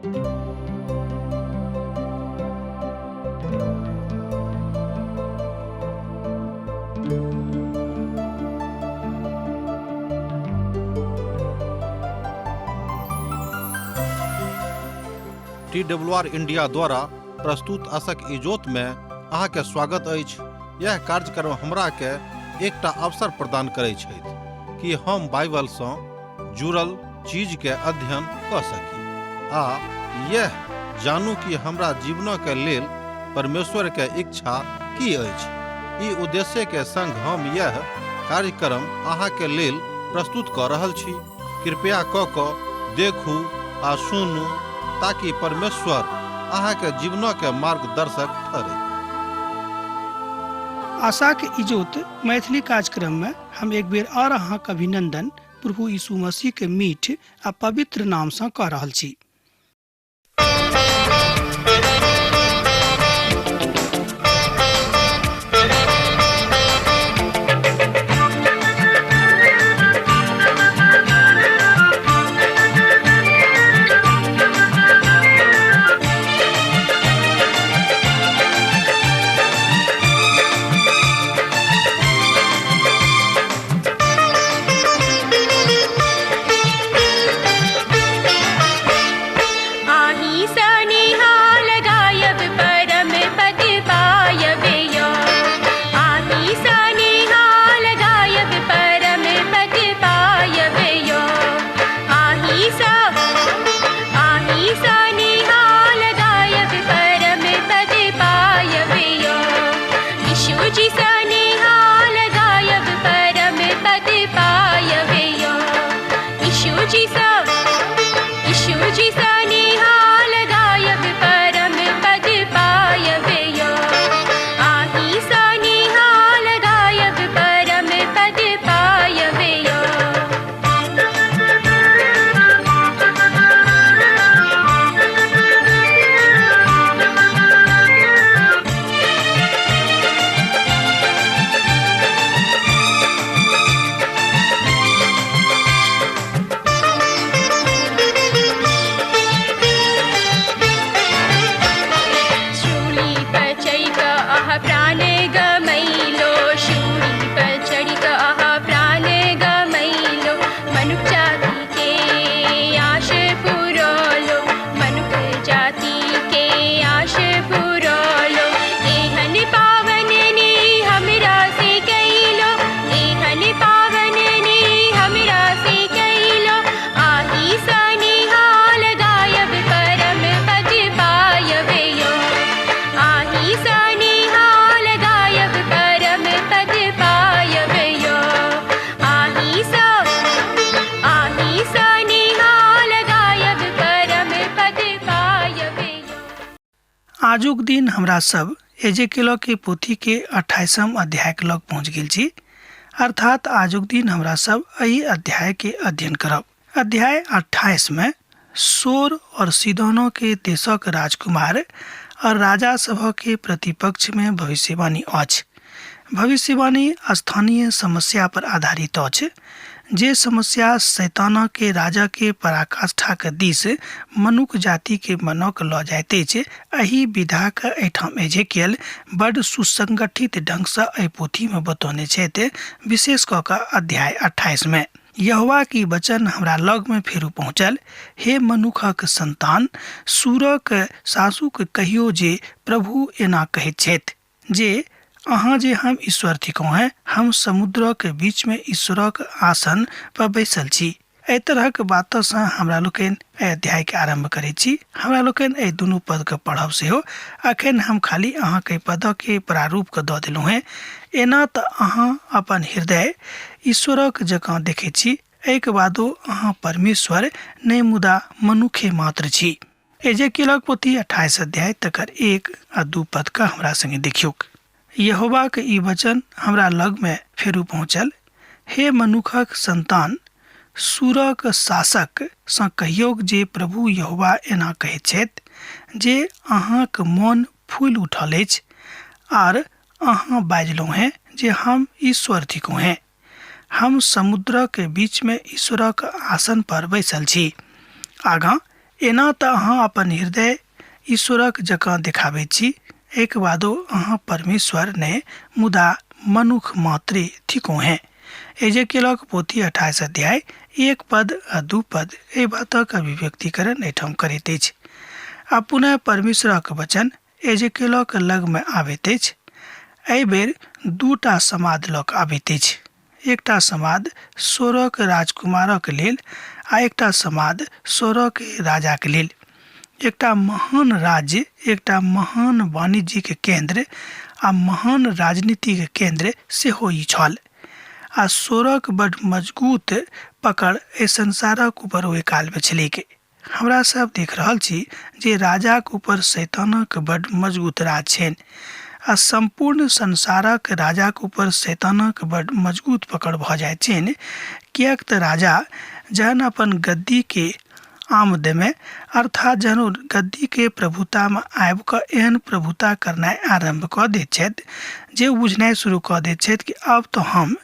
T W R India द्वारा प्रस्तुत असक इजोत में अहाँके स्वागत अछि। यह कार्यक्रम हमरा के एकटा अवसर प्रदान करै छथि कि हम बाइबल सँ जुड़ल चीज के अध्ययन कऽ सकी आ यह जानू कि हमरा जीवनक के लेल परमेश्वर के इच्छा की अछि। ई उद्देश्य के संग हम यह कार्यक्रम अहाँ के लेल प्रस्तुत कऽ रहल छी। कृपया कऽ कऽ देखू आ सुनू ताकि परमेश्वर अहाँ के जीवनक के मार्गदर्शक ठहरै। आशाक इजोत मैथिली कार्यक्रम में हम एक बेर और अहाँक अभिनंदन प्रभु यीशु मसीह के मीठ आ पवित्र नाम सँ कऽ रहल छी। आही सनिहाल गायब परम पद पायब यो, आही सनिहाल गायब परम पद पायब यो, आही सा आही सनिहाल गायब परम पद पायब यो, यीशु जी सनिहाल गायब परम पद पायब यो, यीशु जी सा यीशु जी सनिहाल गायब परम पद पायब यो, आही सनिहाल गायब परम पद पायब यो। शूली पर चढ़ि कऽ अहाँ प्राण गमैलो, शूली पर चढ़ि कऽ अहाँ प्राण गमैलो, मनुख जाति के आश पुरौलो, मनुख जाति के आश पुरौलो, एहन पावन ने हमरा से कैलो, एहन पावन ने हमरा से कैलो, आही सनिहाल गायब परम पद पायब यो, आही सनिहाल गायब परम पद पायब यो, आही सा आही सनिहाल गायब परम पद पायब यो। आजुक दिन हमरा सब एजेकेल के पोथी के 28 अध्याय के लग पहुँच गेल छी। अर्थात आजुक दिन हमरा सब एहि अध्याय के अध्ययन करब। अध्याय 28 में सोर और सीदोनो के देशक राजकुमार और राजा सभ के प्रतिपक्ष में भविष्यवाणी अछि। भविष्यवाणी स्थानीय समस्या पर आधारित अछि, जे समस्या शैतान के राजा के पराकाष्ठा के दिस मनुख जाति के मनक लऽ जाइत अछि। एहि विधा के एहिठाम एजेकियल बड सुसंगठित ढंग सँ एहि पोथी में बतौने छथि, विशेष कऽ कऽ अध्याय 28 में। यहोवा की वचन हमरा लग में फेरू पहुँचल, हे मनुखक संतान, सूरक सासुक कहियो जे प्रभु एना कहैत छथि जे अहाँ जे हम ईश्वर थिकहुँ हैं, हम समुद्रक बीच में ईश्वरक आसन पर बैसल छी। एहि तरहक बात सँ हमरा लोकनि एहि अध्याय के आरंभ करैत छी। हमरा लोकनि एहि दुनू पद के पढ़ब सेहो। अखन हम खाली अहाँके एहि पद के प्रारूप के दऽ देलहुँ हैं। एना तऽ अहाँ अपन हृदय ईश्वरक जकाँ देखैत छी, एहिके बादो अहाँ परमेश्वर नहि मुदा मनुखे मात्र छी। एजेकियलक पोथी 28 अध्याय तकर 1 आ 2 पद के हमरा संगे देखियौक। यहोवाक ई वचन हमरा लग में फेरू पहुँचल, हे मनुखक संतान, सूरक शासक सँ कहियौक जे प्रभु यहोवा एना कहैत छथि जे अहाँक मन फूलि उठल अछि आर अहाँ बाजलहुँ हेँ जे हम ईश्वर थिकहुँ हेँ। हम समुद्रक बीच में ईश्वरक आसन पर बैसल छी। आगाँ एना तऽ अहाँ अपन हृदय ईश्वरक जकाँ देखाबैत छी, एहिके बादो अहाँ परमेश्वर नहि मुदा मनुख मात्रे थिकहुँ हेँ। एजेकेलक पोथी 28 अध्याय 1 पद आ 2 पद एहि बातक अभिव्यक्तिकरण एहिठाम करैत अछि। आ पुनः परमेश्वरक वचन एजेकेलक लगमे आबैत अछि। एहि बेर 2टा समाद लऽ कऽ आबैत अछि। एकटा समाद सोरक राजकुमारक लेल आ एकटा समाद सोरक राजाक लेल। एकटा महान राज्य, एकटा महान वाणिज्यिक केन्द्र आ महान राजनीतिक केन्द्र सेहो ई छल। आ सोरक बड मजगूत पकड़ एहि संसारक ऊपर ओहि कालमे छलैक। हमरा सब देख रहल छी जे राजाक ऊपर शैतानक बड मजगूत राज छनि आ सम्पूर्ण संसारक राजाक ऊपर शैतानक बड मजगूत पकड़ भऽ जाइत छनि, किएक तऽ राजा जहन अपन गद्दीके आमदमे अर्थात जहन ओ गद्दीके प्रभुतामे आबि कऽ एहन प्रभुता करनाइ आरम्भ कऽ दैत छथि जे ओ बुझनाइ शुरू कऽ दैत छथि कि आब तऽ हम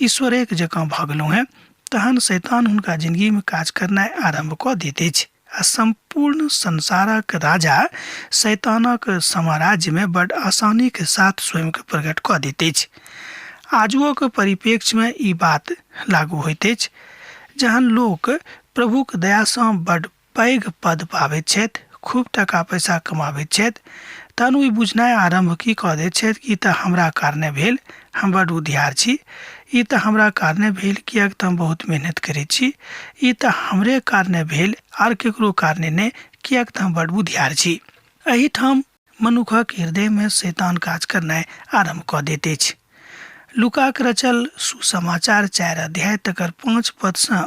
ईश्वरेके जकाँ भऽ गेलहुँ हेँ, तहन शैतान हुनका जिंदगीमे काज करनाइ आरम्भ कऽ दैत अछि आ सम्पूर्ण संसारक राजा शैतानक साम्राज्यमे बड आसानीके साथ स्वयंके प्रकट कऽ दैत अछि। आजुओके परिप्रेक्ष्यमे ई बात लागू होइत अछि। जहन लोक प्रभुक दयासँ बड पैघ पद पाबैत छथि, खूब टाका पैसा कमाबैत छथि, तहन ओ ई बुझनाइ आरम्भ की कऽ दैत छथि कि ई तऽ हमरा कारणे भेल, हम बड्ड बुधियार छी, ई तऽ हमरा कारणे भेल किएक तऽ हम बहुत मेहनति करैत छी, ई तऽ हमरे कारणे भेल आर ककरो कारणे नहि किएक तऽ हम बड्ड बुधियार छी। एहिठाम मनुखक हृदयमे शैतान काज करनाइ आरम्भ कऽ दैत अछि। लूकाक रचल सुसमाचार 4 अध्याय तकर 5 पदसँ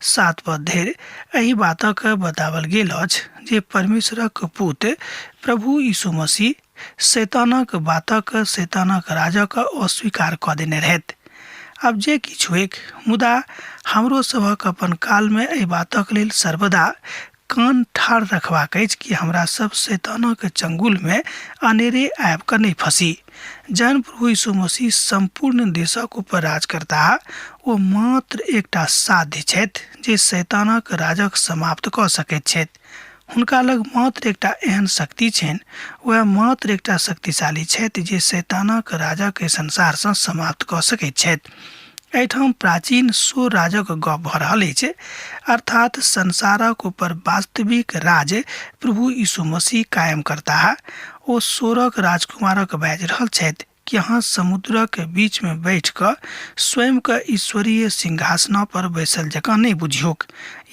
7 पद धरि एहि बातक बताओल गेल अछि जे परमेश्वरक पुत प्रभु यीशु मसीह शैतानक बातक शैतानक राजक अस्वीकार कऽ देने रहथि। आब जे किछु होइक, मुदा हमरो सभक अपन कालमे एहि बातक लेल सर्वदा कान ठाढ़ रखबाक अछि कि हमरा सब शैतानक चंगुलमे अनेरे आबि कऽ नहि फँसी। जहन प्रभु यीशु मसीह सम्पूर्ण देशक ऊपर राज करताह, ओ मात्र एकटा साध्य छथि जे शैतानक राजक समाप्त कऽ सकैत छथि। हुनका लग मात्र एकटा एहन शक्ति छनि, वएह मात्र एकटा शक्तिशाली छथि जे शैतानक राजक एहि संसारसँ समाप्त कऽ सकैत छथि। एहिठाम प्राचीन सो राजक गप भऽ रहल अछि, अर्थात संसारक ऊपर वास्तविक राज प्रभु यीशु मसीह कायम करताह। ओ सोरक राजकुमारक बाजि रहल छथि कि अहाँ समुद्रक बीचमे बैठ कऽ स्वयंके ईश्वरीय सिंहासना पर बैसल जकाँ नहि बुझियौक।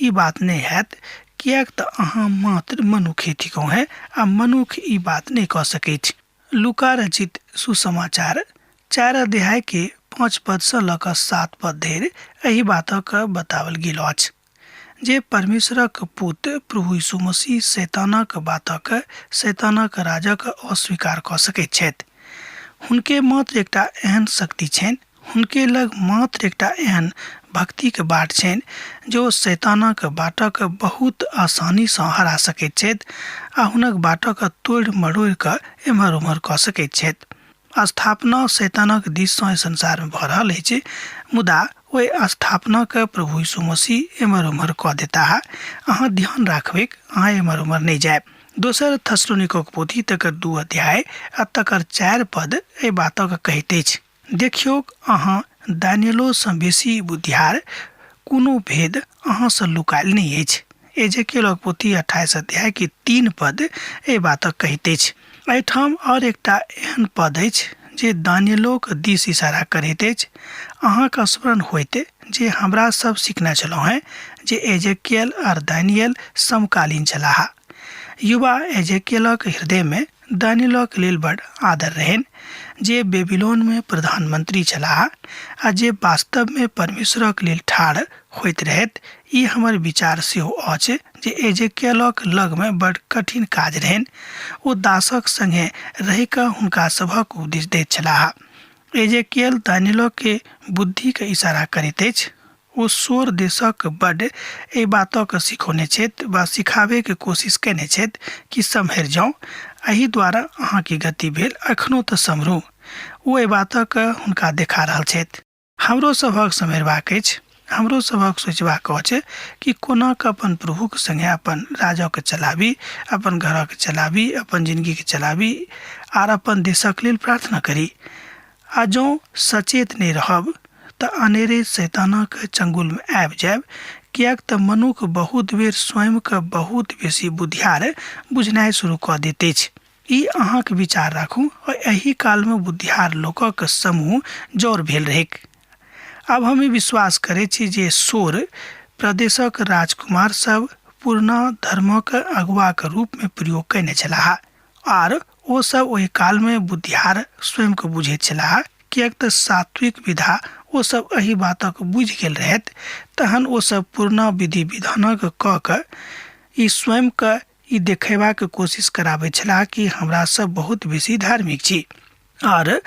ई बात नहि हैत, किएक तऽ अहाँ मात्र मनुखे थिकहुँ हेँ आ मनुख ई बात नहि कऽ सकैछ। लूका रचित सुसमाचार 4 अध्याय के 5 पद सँ लऽ कऽ 7 पद धरि एहि बातक बताओल गेल अछि जे परमेश्वरक पुत प्रभु यीशु मसीह शैतानक बातक शैतानक राजक अस्वीकार कऽ सकैत छथि। हुनके मात्र एकटा एहन शक्ति छनि, हुनके लग मात्र एकटा एहन भक्तिक बाट छनि जे ओ शैतानक बाटक बहुत आसानीसँ हरा सकैत छथि आ हुनक बाटक तोड़ि मरोड़ि कऽ एम्हर ओम्हर कऽ सकैत छथि। स्थापना शैतानक दिससँ एहि संसारमे भऽ रहल अछि, मुदा ओहि स्थापनाके प्रभु यीशु मसीह एम्हर ओम्हर कऽ देताह। अहाँ ध्यान राखबैक, अहाँ एम्हर ओम्हर नहि जायब। दोसर थेसलोनिकोक पोथी तकर 2 अध्याय आ तकर 4 पद एहि बातक कहैत अछि, देखियौक, अहाँ दानियलोसँ बेसी बुद्धियार, कोनो भेद अहाँसँ लुकायल नहि अछि। एजेकियलक पोथी 28 अध्याय के 3 पद एहि बातक कहैत अछि। एहिठाम आओर एकटा एहन पद अछि जे दानियलोक दिस इशारा करैत अछि। अहाँके स्मरण होइत जे हमरा सब सिखने छलहुँ हेँ जे एजेकियल आर दानियल समकालीन छलाह। युवा एजेकियलक हृदयमे दानियलक लेल बड़ आदर रहनि, जे बेबीलोनमे प्रधानमंत्री छलाह आ जे वास्तवमे परमेश्वरक लेल ठाढ़ होइत रहथि। ई हमर विचार सेहो अछि जे एजेकियलक लगमे बड़ कठिन काज रहनि। ओ दासक संगे रहि कऽ हुनका सभक उपदेश दैत छलाह। एजेकियल दानियलके बुद्धिके इशारा करैत अछि। ओ सोर देशक बड एहि बातक सिखौने छथि वा सिखाबैके कोशिश कयने छथि कि सम्हरि जाउ, एहि द्वारा अहाँके गति भेल, एखनो तऽ सम्हरू। ओ एहि बातक हुनका देखा रहल छथि। हमरो सभक सम्हरबाक अछि। हमरो सभक सोचबाक अछि कि कोना कऽ अपन प्रभुके सङ्गे अपन राजके चलाबी, अपन घरके चलाबी, अपन जिनगीके चलाबी आर अपन देशक लेल प्रार्थना करी। आ जँ सचेत नहि रहब तऽ अनेरे शैतानक चंगुलमे आबि जायब, किएक तऽ मनुख बहुत बेर स्वयंके बहुत बेसी बुधियार बुझनाइ शुरू कऽ दैत अछि। ई अहाँक विचार राखू, एहि कालमे बुधियार लोकक समूह जौर भेल रहैक। आब हम ई विश्वास करै छी जे सोर प्रदेशक राजकुमार सब पुरना धर्मक अगुआक रूपमे प्रयोग कयने छलाह आर ओ सब ओहि कालमे बुद्धिहार स्वयंके बुझैत छलाह, किएक तऽ सात्विक विधा ओ सब एहि बातक बुझि गेल रहथि। तहन ओ सब पुरना विधि विधानक कऽ कऽ ई स्वयंके ई देखेबाक कोशिश कराबैत छलाह कि हमरा सब बहुत बेसी धार्मिक छी। आर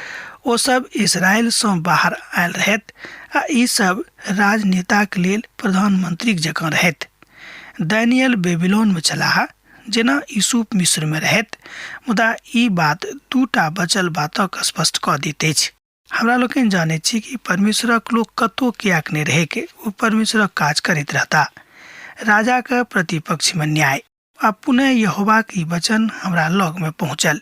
ओ सब इसराइलसँ बाहर आयल रहथि आ ई सब राजनेताक लेल प्रधानमंत्रीक जकाँ रहथि। डैनियल बेबीलोनमे छलाह जेना यूसुफ मिस्रमे रहथि, मुदा ई बात दूटा बचल बातक स्पष्ट कऽ दैत अछि। हमरा लोकनि जानैत छी कि परमेश्वरक लोक कतहु किएक नहि रहैक, ओ परमेश्वरक काज करैत रहता। राजाक प्रतिपक्षमे न्याय। आ पुनः यहोवाक ई वचन हमरा लगमे पहुँचल।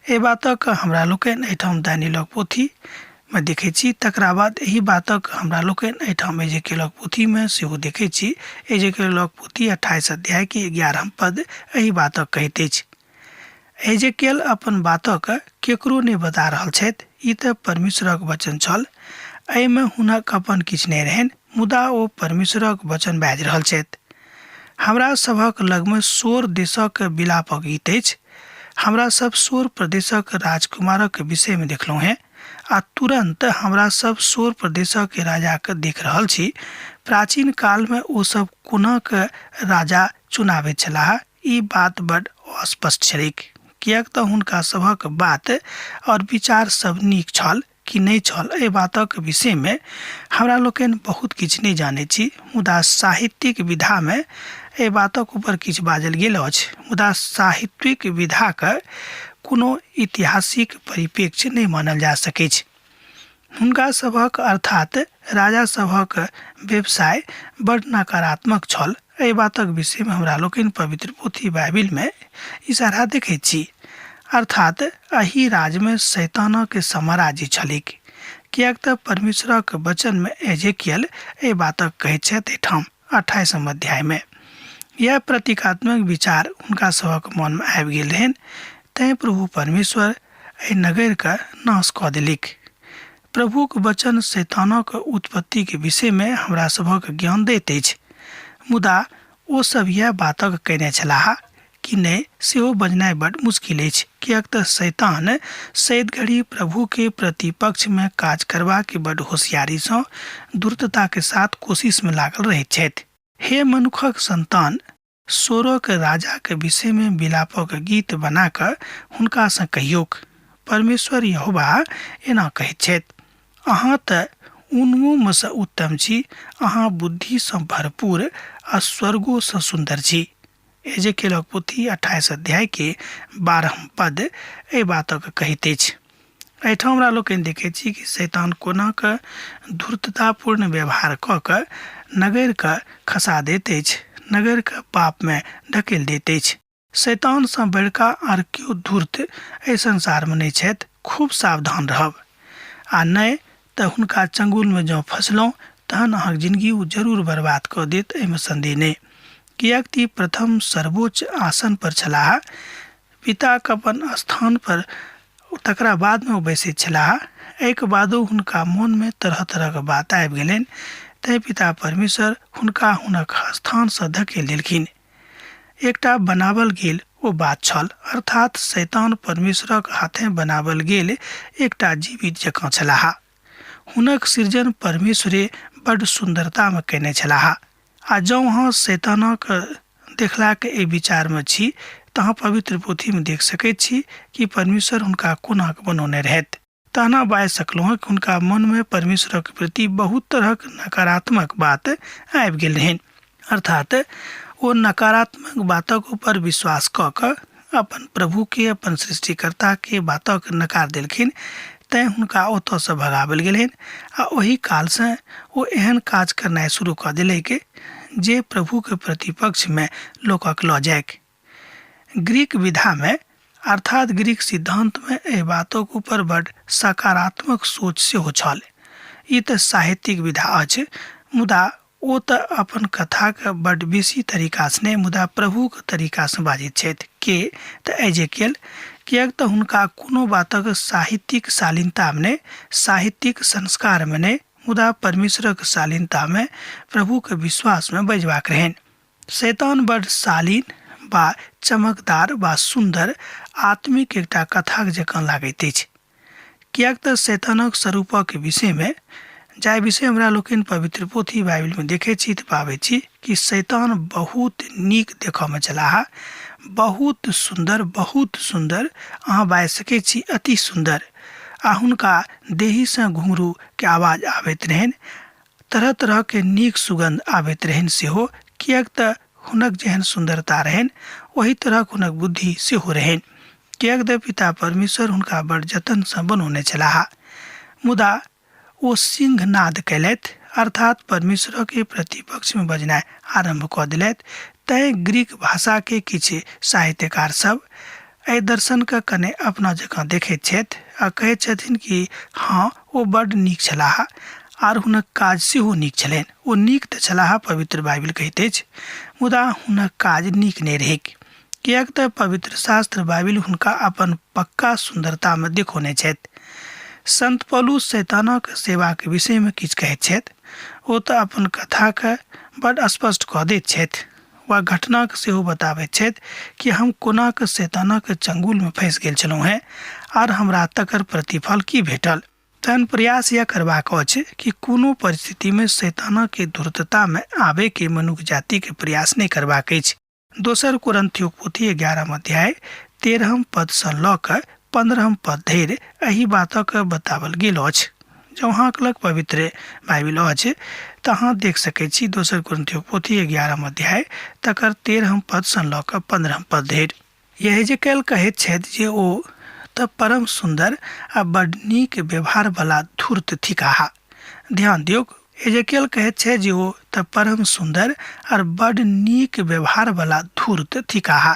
एहि बातक हमरा लोकनि एहिठाम दानियलक पोथीमे देखैत छी। तकरा बाद एहि बातक हमरा लोकनि एहिठाम एजेकेलक पोथीमे सेहो देखैत छी। एजेकेलक पोथी 28 अध्यायके 11 पद एहि बातक कहैत अछि। एजेकेल अपन बातक केकरो नहि बता रहल छथि। ई तऽ परमेश्वरक वचन छल। एहिमे हुनक अपन किछु नहि रहनि, मुदा ओ परमेश्वरक वचन बाजि रहल छथि। हमरा सभक लगमे सोर देशक विलापक गीत अछि। हमरा सब सोर प्रदेशक राजकुमारक विषयमे देखलहुँ हेँ आ तुरन्त हमरा सब सोर प्रदेशक राजाके देख रहल छी। प्राचीन कालमे ओ सब कोना कऽ राजा चुनाबैत छलाह, ई बात बड अस्पष्ट छलैक, किएक तऽ हुनका सभक बात और विचार सब नीक छल कि नहि छल, एहि बातक विषयमे हमरा लोकनि बहुत किछु नहि जानैत छी। मुदा साहित्यिक विधामे एहि बातक ऊपर किछु बाजल गेल अछि, मुदा साहित्यिक विधाक कोनो ऐतिहासिक परिप्रेक्ष्य नहि मानल जा सकैछ। हुनका सभक अर्थात राजा सभक व्यवसाय बड नकारात्मक छल। एहि बातक विषयमे हमरा लोकनि पवित्र पोथी बाइबिलमे इशारा देखैत छी। अर्थात एहि राज्यमे शैतानक साम्राज्य छलैक, किएक तऽ परमेश्वरक वचनमे एजेकियल एहि बातक कहैत छथि एहिठाम 28 अध्यायमे। यैह प्रतीकात्मक विचार हुनका सभक मनमे आबि गेल रहनि, तैँ प्रभु परमेश्वर एहि नगरके नाश कऽ देलिक। प्रभुक वचन शैतानक उत्पत्तिक विषयमे हमरा सभक ज्ञान दैत अछि, मुदा ओ सब यैह बातक कयने छलाह कि नहि सेहो बजनाइ बड मुश्किल अछि, किएक तऽ शैतान सैद घड़ी प्रभुके प्रतिपक्षमे काज करबाक बड होशियारीसँ धूर्तताके साथ कोशिशमे लागल रहैत छथि। हे मनुखक संतान, सोरक राजाक विषयमे विलापक गीत बना कऽ हुनकासँ कहियौक, परमेश्वर यहोवा एना कहैत छथि, अहाँ तऽ उनमोमे सँ उत्तम छी, अहाँ बुद्धिसँ भरपूर आ स्वर्गोसँ सुन्दर छी। एजेकेलक पोथी 28 अध्यायके 12 पद एहि बातक कहैत अछि। एहिठाम हमरा लोकनि देखैत छी कि शैतान कोना कऽ धूर्ततापूर्ण व्यवहार कऽ कऽ नगरिके खसा दैत अछि, नगरिके पापमे ढकेल दैत अछि। शैतानसँ बड़का आर केओ धूर्त एहि संसारमे नहि छथि। खूब सावधान रहब आ नहि तऽ हुनका चंगुलमे जँ फँसलहुँ तहन अहाँक जिनगी ओ जरूर बर्बाद कऽ देत, एहिमे सन्देह नहि। किएक तऽ ई प्रथम सर्वोच्च आसन पर छलाह, पिताक अपन स्थान पर, तकरा बादमे ओ बैसैत छलाह। एहिके बादो हुनका मोनमे तरह तरहक बात आबि गेलनि, तैँ पिता परमेश्वर हुनका हुनक स्थानसँ धकेल देलखिन। एकटा बनावल गेल ओ बात छल, अर्थात शैतान परमेश्वरक हाथे बनावल गेल एकटा जीवित जकाँ छलाह। हुनक सृजन परमेश्वरे बड्ड सुन्दरतामे कयने छलाह। आ जँ अहाँ शैतानक देखलाक एहि विचारमे छी तऽ अहाँ पवित्र पोथीमे देख सकैत छी कि परमेश्वर हुनका कोना कऽ बनौने रहथि। तहना बाजि सकलहुँ कि हुनका मनमे परमेश्वरक प्रति बहुत तरहक नकारात्मक बात आबि गेल रहनि। अर्थात ओ नकारात्मक बातक ऊपर विश्वास कऽ कऽ अपन प्रभुके, अपन सृष्टिकर्ताके बातक नकार देलखिन। तैँ हुनका ओतयसँ भगाओल गेलनि आ ओहि कालसँ ओ एहन काज करनाइ शुरू कऽ देलक जे प्रभुके प्रतिपक्षमे लोकक लऽ जाइक। ग्रीक विधामे अर्थात ग्रीक सिद्धान्तमे एहि बातक ऊपर बड्ड सकारात्मक सोच सेहो छल। ई तऽ साहित्यिक विधा अछि, मुदा ओ तऽ अपन कथाके बड्ड बेसी तरीकासँ नहि मुदा प्रभुक तरीकासँ बाजैत छथि। के? तऽ एजेकियल, किएक तऽ हुनका कोनो बातक साहित्यिक शालीनतामे नहि, साहित्यिक संस्कारमे नहि, मुदा परमेश्वरक शालीनतामे, प्रभुक विश्वासमे बजबाक रहनि। शैतान बड्ड शालीन बा चमकदार बा सुन्दर आत्मिक एकटा कथाक जकाँ लागैत अछि। किएक तऽ शैतानक स्वरूपक विषयमे जाहि विषय हमरा लोकनि पवित्र पोथी बाइबिलमे देखै छी तऽ पाबै छी कि शैतान बहुत नीक देखऽमे छलाह, बहुत सुन्दर, बहुत सुन्दर, अहाँ बाजि सकै छी अति सुन्दर। आ हुनका देहीसँ घुँघरूके आवाज आबैत रहनि, तरह तरहके नीक सुगन्ध आबैत रहनि सेहो, किएक तऽ हुनक जेहन सुन्दरता रहनि ओही तरहक हुनक बुद्धि सेहो रहनि, किएक तऽ पिता परमेश्वर हुनका बड़ जतनसँ बनौने छलाह। मुदा ओ सिंहनाद कयलथि, अर्थात परमेश्वरके प्रतिपक्षमे बजनाइ आरम्भ कऽ देलथि। तैँ ग्रीक भाषाके किछु साहित्यकार सभ एहि दर्शनके कने अपना जकाँ देखैत छथि आ कहैत छथिन कि हँ, ओ बड्ड नीक छलाह आर हुनक काज सेहो नीक छलनि। ओ नीक तऽ छलाह, पवित्र बाइबिल कहैत अछि, मुदा हुनक काज नीक नहि रहैक, किएक तऽ पवित्र शास्त्र बाइबिल हुनका अपन पक्का सुन्दरतामे देखौने छथि। संत पौलुस शैतानक सेवाक विषयमे किछु कहैत छथि। ओ तऽ अपन कथाके बड्ड स्पष्ट कऽ दैत छथि वा घटनाक सेहो बताबैत छथि कि हम कोना कऽ शैतानक चंगुलमे फँसि गेल छलहुँ हेँ आर हमरा तकर प्रतिफल की भेटल। तहन प्रयास यह करबाक अछि कि कोनो परिस्थितिमे शैतानक धूर्ततामे आबैके मनुख जातिके प्रयास नहि करबाक अछि। दोसर कुरन्थियोक पोथी 11 अध्याय 13 पदसँ लऽ कऽ 15 पद धरि एहि बातक बताओल गेल अछि। जँ अहाँक लग पवित्र बाइबिल अछि तऽ अहाँ देख सकैत छी दोसर कुरन्थियोक पोथी 11 अध्याय तकर 13 पदसँ लऽ कऽ 15 पद धरि। यहेजकेल कहैत छथि जे ओ तऽ परम सुन्दर आ बड्ड नीक व्यवहारवला धूर्त थिकाह। ध्यान दियौक, एजेकियल कहैत छै जे ओ तऽ परम सुन्दर आर बड्ड नीक व्यवहारवला धूर्त थिकाह।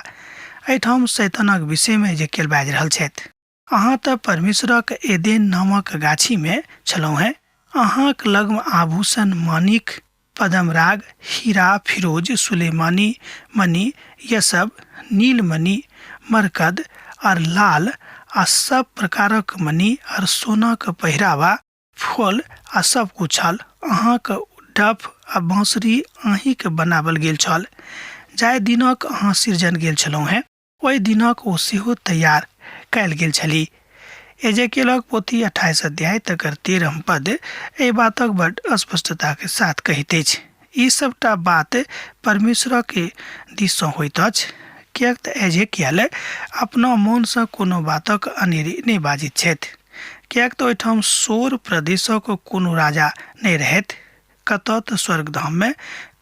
एहिठाम शैतानक विषयमे एजेकियल बाजि रहल छथि। अहाँ तऽ परमेश्वरक एदेन नामक गाछीमे छलहुँ हेँ। अहाँक लगमे आभूषण माणिक, पदमराग, हीरा, फिरोज, सुलेमानी मणि, यसब, नीलमणि, मरकद आर लाल आ सब प्रकारक मणि आर सोनाक पहिरावा, फल आ सब किछु छल। अहाँक डफ आ बाँसुरी अहीँके बनाओल गेल छल। जाहि दिनक अहाँ सृजन गेल छलहुँ हेँ, ओहि दिनक ओ सेहो तैयार कयल गेल छली। एजेकेलक पोथी 28 अध्याय तकर 13 पद एहि बातक बड्ड स्पष्टताके साथ कहैत अछि। ई सबटा बात परमेश्वरके दिससँ होइत अछि, किएक तऽ एजेकियल अपना मोनसँ कोनो बातक अनेरे नहि बाजैत छथि, किएक तऽ ओहिठाम सोर प्रदेशक कोनो राजा नहि रहथि, कतऽ तऽ स्वर्गधाममे,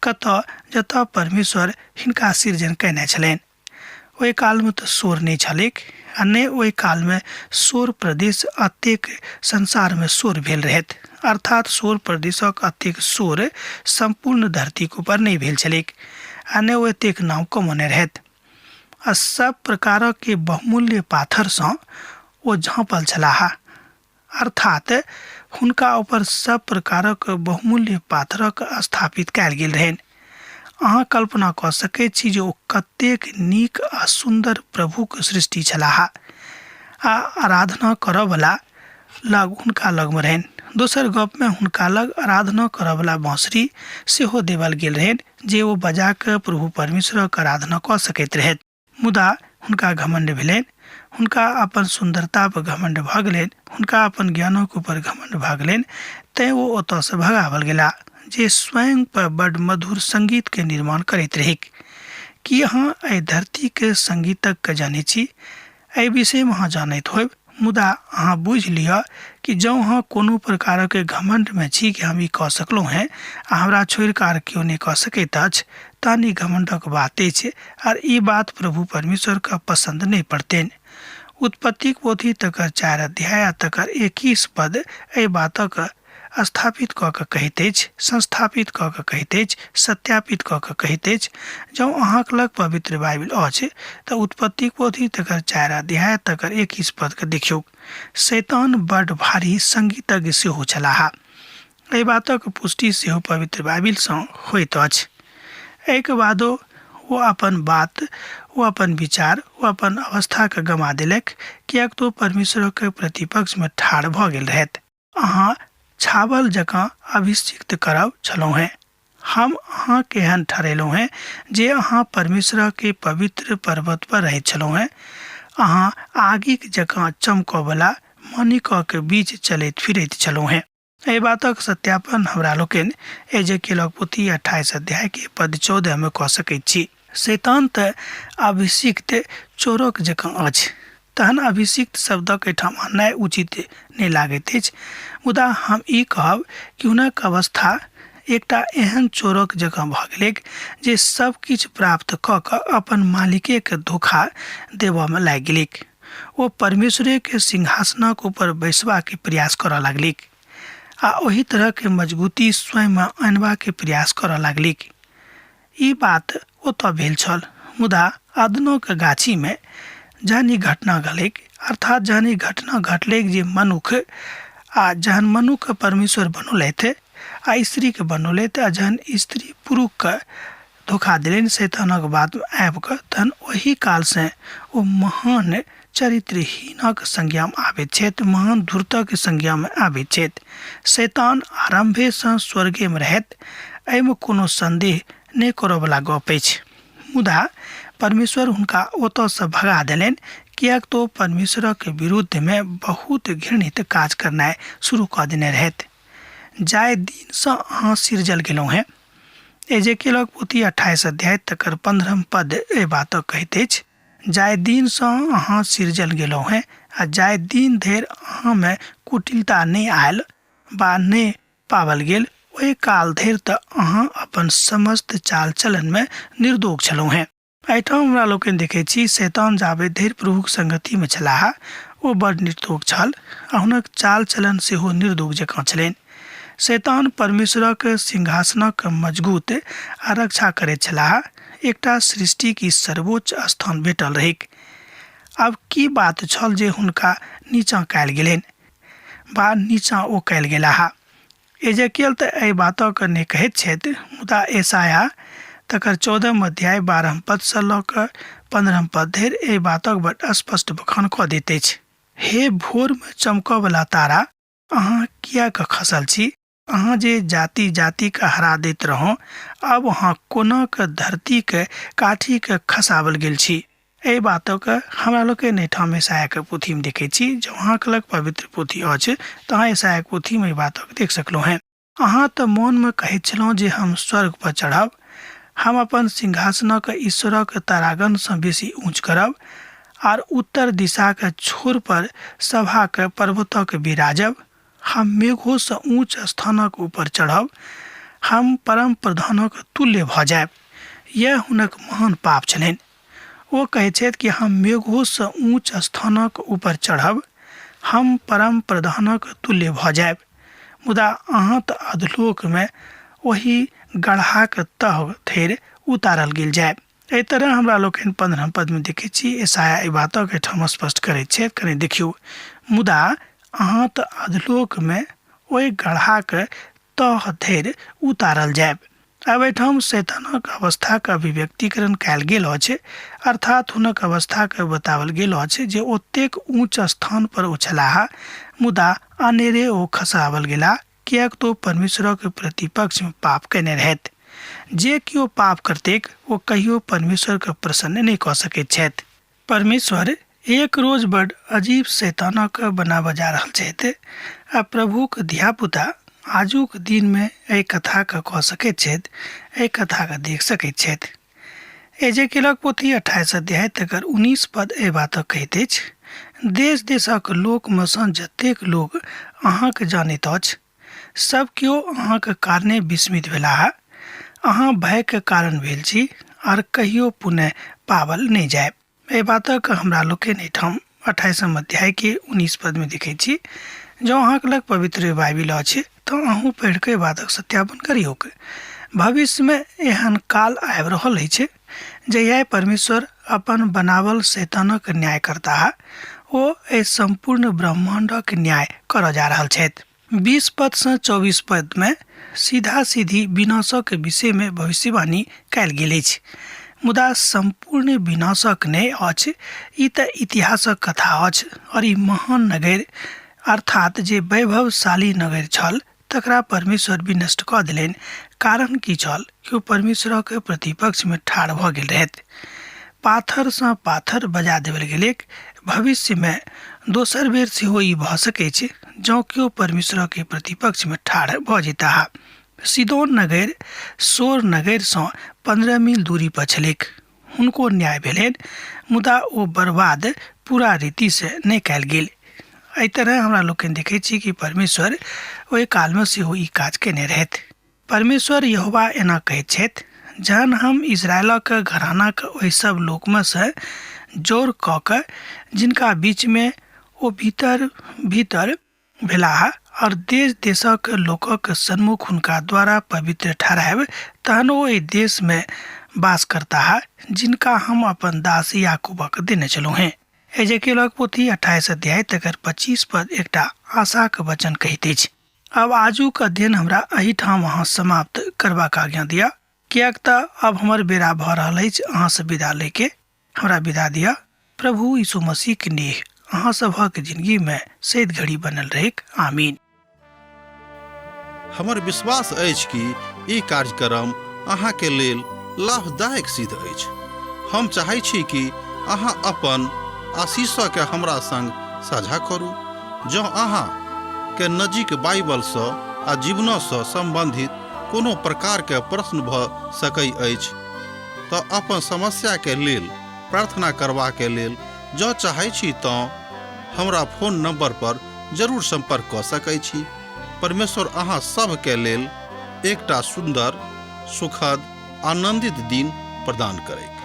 कतऽ जतऽ परमेश्वर हिनका सृजन कयने छलनि। ओहि कालमे तऽ शोर नहि छलैक आ नहि ओहि कालमे शोर प्रदेश अतेक संसारमे शोर भेल रहैत, अर्थात शोर प्रदेशक अतेक शोर सम्पूर्ण धरतीक ऊपर नहि भेल छलैक आ नहि ओ एतेक नाम कमौने रहैत। आ सब प्रकारक बहुमूल्य पाथरसँ ओ झाँपल छलाह, अर्थात हुनका ऊपर सब प्रकारक बहुमूल्य पाथरक स्थापित कयल गेल रहनि। अहाँ कल्पना कऽ सकैत छी जे ओ कतेक नीक आ सुन्दर प्रभुक सृष्टि छलाह आ आराधना करऽवला लग हुनका लगमे रहनि। दोसर गपमे हुनका लग आराधना करऽवला बाँसुरी सेहो देवल गेल रहनि जे ओ बजा कऽ प्रभु परमेश्वरक आराधना कऽ सकैत रहथि। मुदा हुनका घमण्ड भेलनि, हुनका अपन सुन्दरता पर घमण्ड भऽ गेलनि, हुनका अपन ज्ञानक ऊपर घमण्ड भऽ गेलनि, तैँ ओ ओतऽसँ भगाओल गेला जे स्वयं पर बड्ड मधुर सङ्गीतके निर्माण करैत रहैक। की अहाँ एहि धरतीक सङ्गीतकके जानैत छी? एहि विषयमे अहाँ जानैत होयब, मुदा अहाँ बुझि लिअ कि जँ अहाँ कोनो प्रकारक घमण्डमे छी कि हम ई कऽ सकलहुँ हेँ आ हमरा छोड़ि कऽ आर केओ नहि कऽ सकैत अछि, तहन ई घमण्डक बात अछि आर ई बात प्रभु परमेश्वरके पसन्द नहि पड़तनि। उत्पत्तिक पोथी तकर 4 अध्याय आ तकर 21 पद एहि बातक स्थापित कऽ कऽ कहैत अछि, संस्थापित कऽ कऽ कहैत अछि, सत्यापित कऽ कऽ कहैत अछि। जँ अहाँक लग पवित्र बाइबिल अछि तऽ उत्पत्तिक पोथी तकर 4 अध्याय तकर 21 पदके देखियौ। शैतान बड भारी संगीतज्ञ सेहो छलाह। एहि बातक पुष्टि सेहो पवित्र बाइबिलसँ होइत अछि। एहिके बादो ओ अपन बात, ओ अपन विचार, ओ अपन अवस्थाके गमा देलक, किएक तऽ ओ परमेश्वरक प्रतिपक्षमे ठाढ़ भऽ गेल रहथि। अहाँ छावल जकाँ अभिषिक्त करब छलहुँ हेँ। हम अहाँ केहन ठहरेलहुँ हेँ जे अहाँ परमेश्वरके पवित्र पर्वत पर रहैत छलहुँ हेँ। अहाँ आगिक जकाँ चमकऽवला मणिकक बीच चलैत फिरैत छलहुँ हेँ। एहि बातक सत्यापन हमरा लोकनि एजेकेलक पोथी 28 अध्याय के पद 14 मे कऽ सकैत छी। शैतान तऽ अभिषिक्त चोरक जकाँ अछि। तहन अभिषिक्त शब्दक एहिठाम आननाइ उचित नहि लागैत अछि, मुदा हम ई कहब कि हुनक अवस्था एकटा एहन चोरक जकाँ भऽ गेलैक जे सब किछु प्राप्त कऽ कऽ अपन मालिकेके धोखा देबऽमे लागि गेलैक। ओ परमेश्वरेके सिंहासनक ऊपर बैसबाके प्रयास करऽ लगलिक आ ओहि तरहके मजबूती स्वयंमे अनबाके प्रयास करऽ लगलिक। ई बात ओतऽ भेल छल, मुदा अदनोक गाछीमे जहन ई घटना घलैक, अर्थात जहन ई घटना घटलैक जे मनुख आ जहन मनुखके परमेश्वर बनौलथि आ स्त्रीके बनौलथि आ जहन स्त्री पुरुषके धोखा देलनि शैतानक बातमे आबि कऽ, तहन ओहि कालसँ ओ महान चरित्रहीनक संज्ञामे आबैत छथि, महान धूर्तक संज्ञामे आबैत छथि। शैतान आरम्भेसँ स्वर्गेमे रहैत, एहिमे कोनो सन्देह नहि करऽवला गप अछि। मुदा परमेश्वर हुनका ओतऽसँ भगा देलनि, किएक तऽ ओ परमेश्वरक विरुद्धमे बहुत घृणित काज करनाइ शुरू कऽ देने रहथि। जाहि दिनसँ अहाँ सिरजल गेलहुँ हेँ, एजेकेलक पोथी 28 अध्याय तकर 15 पद एहि बातक कहैत अछि, जाहि दिनसँ अहाँ सिरजल गेलहुँ हेँ आ जाहि दिन धरि अहाँमे कुटिलता नहि आयल वा नहि पाओल गेल, ओहि काल धरि तऽ अहाँ अपन समस्त चाल चलनमे निर्दोष छलहुँ हेँ। एहिठाम हमरा लोकनि देखैत छी शैतान जाबे धरि प्रभुक संगतिमे छलाह ओ बड़ निर्दोष छल आ हुनक चाल चलन सेहो निर्दोष जकाँ छलनि। शैतान परमेश्वरक सिंहासनक मजगूत आ रक्षा करैत छलाह। एकटा सृष्टिक ई सर्वोच्च स्थान भेटल रहैक। आब की बात छल जे हुनका नीचाँ कयल गेलनि वा नीचाँ ओ कयल गेलाह। एजेकियल तऽ एहि बातक नहि कहैत छथि, मुदा एसाया तकर 14 अध्याय 12 पदसँ लऽ कऽ 15 पद धरि एहि बातक बड स्पष्ट बखान कऽ दैत अछि। हे भोरमे चमकऽवला तारा, अहाँ किएक खसल छी? अहाँ जे जाति जातिके हरा दैत रहौं, आब अहाँ कोना कऽ धरतीके काठीके खसाओल गेल छी? एहि बातक हमरा लोकनि एहिठाम ईसायाके पोथीमे देखै छी। जँ अहाँके लग पवित्र पोथी अछि तऽ अहाँ ईसायाके पोथीमे एहि बातक देख सकलहुँ हेँ। अहाँ तऽ मोनमे कहैत छलहुँ जे हम स्वर्ग पर चढ़ब, हम अपन सिंहासनक ईश्वरक तारागणसँ बेसी ऊँच करब आर उत्तर दिशाक छोर पर सभाक पर्वतक विराजब, हम मेघोसँ ऊँच स्थानक ऊपर चढ़ब, हम परम प्रधानक तुल्य भऽ जायब। यैह हुनक महान पाप छलनि। ओ कहैत छथि कि हम मेघोसँ ऊँच स्थानक ऊपर चढ़ब, हम परम प्रधानक तुल्य भऽ जायब। मुदा अहाँ तऽ अधलोकमे ओहि गढ़ाक तह धरि उतारल गेल जायब। एहि तरह हमरा लोकनि 15 पदमे देखैत छी ईसाया एहि बातक एहिठाम स्पष्ट करैत छथि। कनि देखियौ, मुदा अहाँ तऽ अधलोकमे ओहि गढ़ाक तह धरि उतारल जायब। आब एहिठाम शैतानक अवस्थाक अभिव्यक्तिकरण कयल गेल अछि, अर्थात हुनक अवस्थाके बताओल गेल अछि जे ओतेक ऊँच स्थान पर ओ छलाह, मुदा अनेरे ओ खसाओल गेलाह, किएक तऽ ओ परमेश्वरक प्रतिपक्षमे पाप कयने रहथि। जे केओ पाप करतैक ओ कहियो परमेश्वरके प्रसन्न नहि कऽ सकैत छथि। परमेश्वर एक रोज बड अजीब शैतानक बनाबऽ जा रहल छथि आ प्रभुक धियापुता आजुक दिनमे एहि कथाके कऽ सकैत छथि, एहि कथाके देख सकैत छथि। एजेकेलक पोथी 28 अध्याय तकर 19 पद एहि बातक कहैत अछि, देश देशक लोकमे सँ जतेक लोक अहाँके जानैत अछि, सब केओ अहाँके कारणे विस्मित भेलाह। अहाँ भयके कारण भेल छी आर कहियो पुनः पावल नहि जायब। एहि बातक हमरा लोकनि एहिठाम 28 अध्यायके 19 पदमे देखै छी। जँ अहाँके लग पवित्र बाइबिल अछि तऽ अहूँ पढ़ि कऽ बातक सत्यापन करियौक। भविष्यमे एहन काल आबि रहल अछि जहिया परमेश्वर अपन बनावल शैतानक न्याय करताह। ओ एहि सम्पूर्ण ब्रह्माण्डक न्याय करऽ जा रहल छथि। 20 पदसँ 24 पदमे सीधा सीधी विनाशक विषयमे भविष्यवाणी कयल गेल अछि, मुदा सम्पूर्ण विनाशक नहि अछि। ई तऽ इतिहासक कथा अछि और ई महान नगर अर्थात जे वैभवशाली नगर छल तकरा परमेश्वर विनष्ट कऽ देलनि। कारण की छल कि ओ परमेश्वरक प्रतिपक्षमे ठाढ़ भऽ गेल रहथि। पाथरसँ पाथर बजा देबल गेलैक। भविष्यमे दोसर बेर सेहो ई भऽ सकैछ जँ केओ परमेश्वरक प्रतिपक्षमे ठाढ़ भऽ जेताह। सिदोन नगर सोर नगरसँ 15 मील दूरी पर छलैक। हुनको न्याय भेलनि, मुदा ओ बर्बाद पूरा रीतिसँ नहि कयल गेल। एहि तरह हमरा लोकनि देखैत छी कि परमेश्वर ओहि कालमे सेहो ई काज केने रहथि। परमेश्वर यहोवा एना कहैत छथि, जहन हम इस्राएलक घरानाक ओहि सभ लोकमे सँ जोर कऽ कऽ जिनका बीचमे ओ भीतर भीतर भेलाह और देश देशक लोकक सन्मुख हुनका द्वारा पवित्र ठहरायब, तहन ओ एहि देशमे वास करताह जिनका हम अपन दास याकूबक देने छलहुँ हेँ। एजेकेलक पोथी 28 अध्याय तकर 25 पद एकटा आशाक वचन कहैत अछि। आब आजुक अध्ययन हमरा एहिठाम अहाँ समाप्त करबाक आज्ञा दिअ, किएक तऽ आब हमर बेरा भऽ रहल अछि अहाँसँ विदा लैके। हमरा विदा दिअ। प्रभु यीशु मसीह के नेह अहाँ सभक जिंदगी में सैद घड़ी बनल रहैक। आमीन। हमर विश्वास अछि कि ई कार्यक्रम अहाँके लेल लाभदायक सिद्ध अछि। हम चाहै छी कि अहाँ अपन आशीषके हमरा संग साझा करू। जँ अहाँ के नजीक बाइबलसँ आ जीवनसँ सम्बन्धित कोनो प्रकारके प्रश्न भऽ सकै अछि तऽ अपन समस्याके लेल प्रार्थना करबाके लेल जँ चाहै छी तँ हमरा फोन नंबर पर जरूर सम्पर्क कऽ सकै छी। परमेश्वर अहाँ सभके लेल एकटा सुन्दर, सुखद, आनन्दित दिन प्रदान करैक।